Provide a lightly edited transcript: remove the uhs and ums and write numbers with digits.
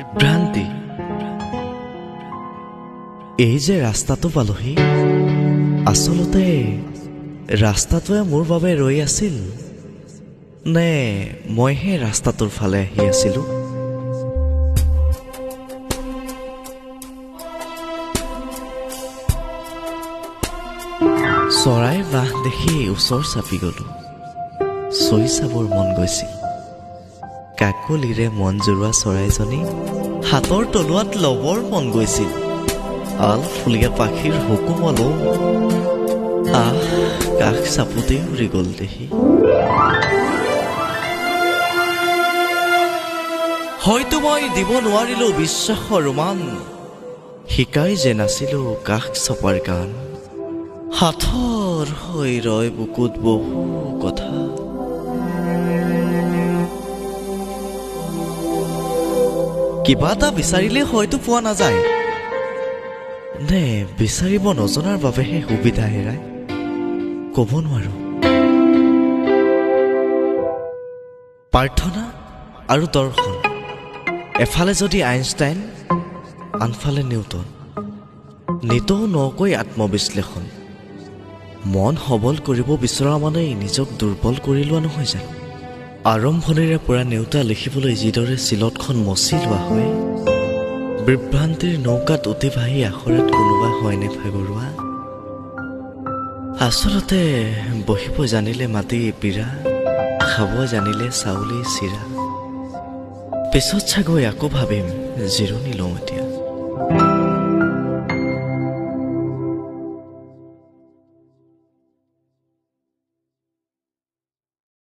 বিভ্ৰান্তি। এই যে ৰাস্তাটো পালোহি, আচলতে ৰাস্তাটোৱে মোৰ বাবে ৰৈ আছিল নে মইহে ৰাস্তাটোৰ ফালে আহি আছিলোঁ? চৰাইৰ বাহ দেখি ওচৰ চাপি গ'লোঁ, চৈ চাবৰ মন গৈছিল। কাকলিৰে মন জোৰোৱা চৰাইজনী হাতৰ তলুৱাত ল'বৰ মন গৈছিল। আল ফুলীয়া পাখীৰ হুকুমলো আহ কাষ চাপোতেই উৰি গ'ল দেহি। হয়তো মই দিব নোৱাৰিলো বিশ্বাসৰ ৰোমান, শিকাই যে নাছিলো কাষ চপাৰ গান। সাঁথৰ হৈ ৰয় বুকুত বহু কথা। কিবা এটা বিচাৰিলে হয়তো পোৱা নাযায়, নে বিচাৰিব নজনাৰ বাবেহে সুবিধা হেৰাই, ক'ব নোৱাৰো। প্ৰাৰ্থনা আৰু দৰ্শন, এফালে যদি আইনষ্টাইন, আনফালে নিউটন। নিতৌ নকৈ আত্মবিশ্লেষণ। মন সবল কৰিব বিচৰা মানেই নিজক দুৰ্বল কৰি লোৱা নহয় জানো? আৰম্ভণিৰে পৰা নেওতা লিখিবলৈ যিদৰে চিলতখন মচি লোৱা হয়, বিভ্ৰান্তিৰ নৌকাত উটি ভাহি আখৰাত কোনোবা হয়নে ভাগৰুৱা? আচলতে বহিব জানিলে মাটি পীৰা, খাব জানিলে চাউলেই চিৰা। পিছত চাগৈ আকৌ ভাবিম জিৰণি লওঁ এতিয়া।